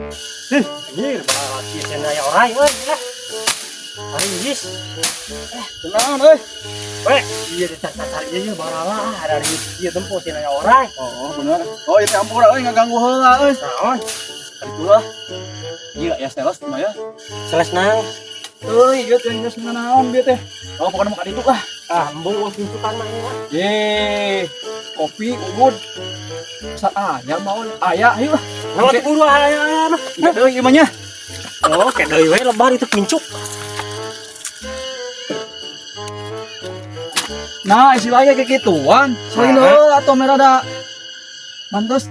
Anjir, balaki cenah aya orai euy lah. Aing. Tenang euy. Weh, iya dicacar ieu barala ada di ieu tempo cenah aya orai. Oh, bener. Oh, ieu teh ampura euy ngaganggu heula euy. Naon? Itulah. Iya, ya seles mah ya. Seles nang. Euy, ieu teh geus naon bieu teh. Oh, pokoknya mau ka ditu lah. Ah, embung uang pintukan mah ieu mah. Ye, kopi ubud. Sa aya maon aya ayo lah. Naon teh buru aya aya mah. Engke deui ieu mah nya. Oh, kayak deui we lebar itu pincuk. Nah, istilahnya kayak gituan. Salin Nah. heula atuh merada. Mantos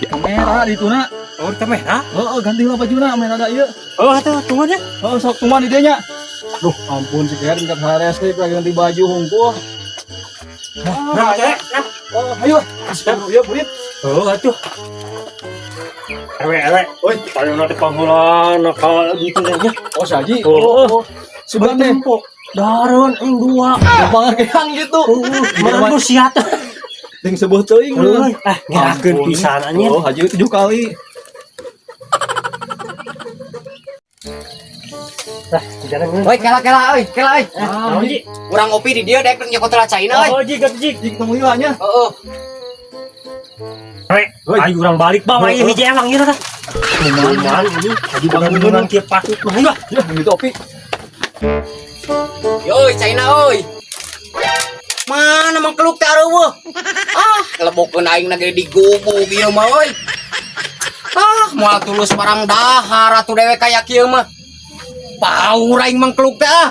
kamera di tuna. Oh, di kamera. Heeh, ganti lah bajuna merada ieu. Oh, atuh tunggu nya. Heeh, sok tuman di dieu nya. Duh, ampun si Ker minta hares teh ganti baju hungkul. Nah, Ah, nah. oh, ayo. Ieu burit. Oh, atuh. Ewe, ewe. Oi. Paling nanti panghulan ka gitu teh nya. Oh, saji. Oh. Oh, sudah teh. Tempo. Dareun aing dua. Gampang keang gitu. Mana siat. Ding sebuah teuing. Euy, ah ngerakeun Ampun. pisan anjir. Oh, haji 7 kali. Lah, jalan geus. Woi, kela kela euy, kela euy. Naon, Ji? Urang ngopi di dieu daek nyokot lah caina euy. Oh, Ji, gak Ji. Jik tong lila nya. Heeh. Rek, ayo urang balik bawa ieu hiji emang ieu tah. Lumayan ini. Haji bangun Bangunan kieu patut mah ieu. Ya, gitu opi. Yoi, caina euy. Mana mangkeluk teh areueuh? Ah, kelebokeun aing na ge digubug ieu mah euy. Ah, moal tulus barang dahar atuh dewek kaya kieu mah. Paur aing mangkeluk teh ah.